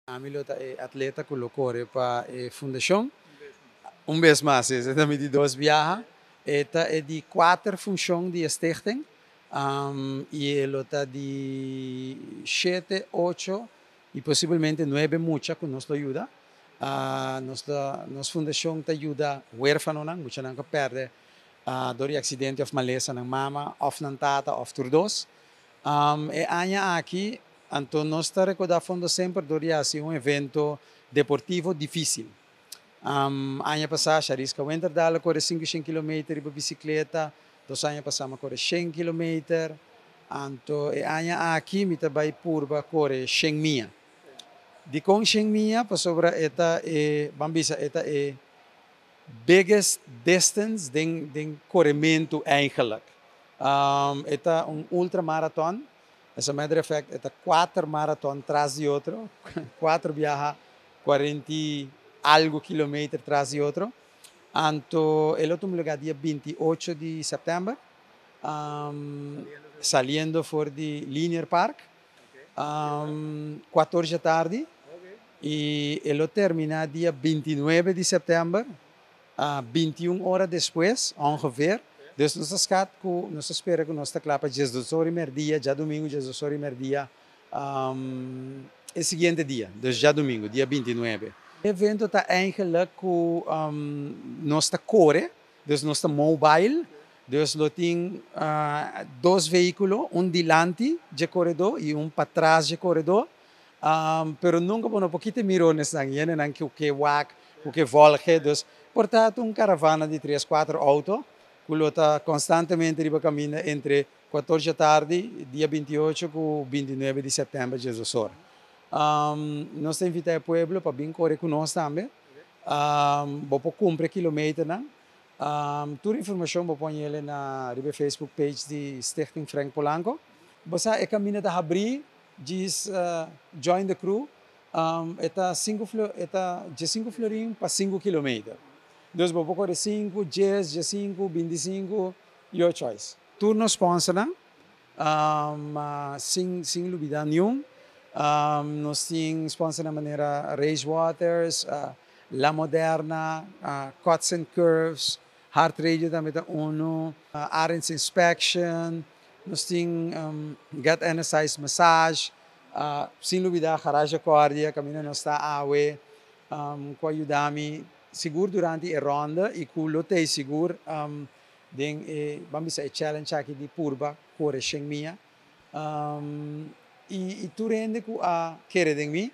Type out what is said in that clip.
Ami lo ta e atleta ku lo kore pa e fundashon. Un bes mas, esei ta mi di dos biaha. E ta e di kuater funshon di e stichting i e lo ta di shete, ocho i posiblemente nuebe mucha ku nos lo yuda. Nos ta nos fundashon ta yuda huerfanonan, muchanan ku a pèrdè dor di aksidente òf malesa nan mama òf nan tata òf tur dos. E aña aki anto nos ta rekoda fondo semper dor di hasi un evento deportivo difísil. Aña pasá Shariska Winterdal a kore 500 kilometer riba bisikleta, 2 aña pasá mi a kore 100 kilometer. Anto e aña aki mi ta bai purba kore 100 mia. Dikon 100 mia? Pasobra e ta e, ban bisa, e ta e biggest distance den korementu eigenlijk. E ta un ultramarathon. As a matter of fact, e ta kuater marathon tras di otro, kuater biaha 40 i algu kilometer tras di otro. Anto e lo tuma lugá dia 28 di sèptèmber, saliendo for di Linear Park, 4'or di atardi, i e lo terminá dia 29 di sèptèmber, 21 ora despues, ongeveer. Dus nos ta skat ku nos ta spera ku nos ta kla pa 12'or di mèrdia, djadumingu 12'or di mèrdia, e siguiente dia, dus djadumingu, dia 29. E evento ta eigenlijk ku nos ta kore, dus nos ta mobile, dus lo tin dos vehíkulo, un dilanti dje koredó i un patras dje koredó, pero nunka bo no por kita mirones nan, hendenan ku ke wak, ku ke volge, dus por ta un karavana di tres, kuater outo, ku lo ta konstantemente riba kaminda entre 4'or di atardi, dia 28 ku 29 di sèptèmber, 12'or. Nos ta invitá e pueblo pa bin kore ku nos tambe. Bo por kumpra kilometernan. Tur informashon bo por haña na riba Facebook page di Stichting Frank Polanco. Bo sa e kaminda ta habrí, just join the crew. E ta 5 florin pa 5 kilometer. Dus bo por kore 5, 10, 5, 25, your choice. Tur nos sponsornan, sin lubidá ningun. Nos tin sponsornan manera Race Waters, La Moderna, Cuts and Curves, Heart Radio tambe ta uno, Arends Inspection, nos tin Get Energized Massage, sin lubidá Garage Cordia, kaminda nos ta awe, ku a yuda mi sigur durante e ronda i ku lo tei sigur den e, ban bisa, e challenge aki di purba kore 100 mia. I tur hende ku a kere den mi.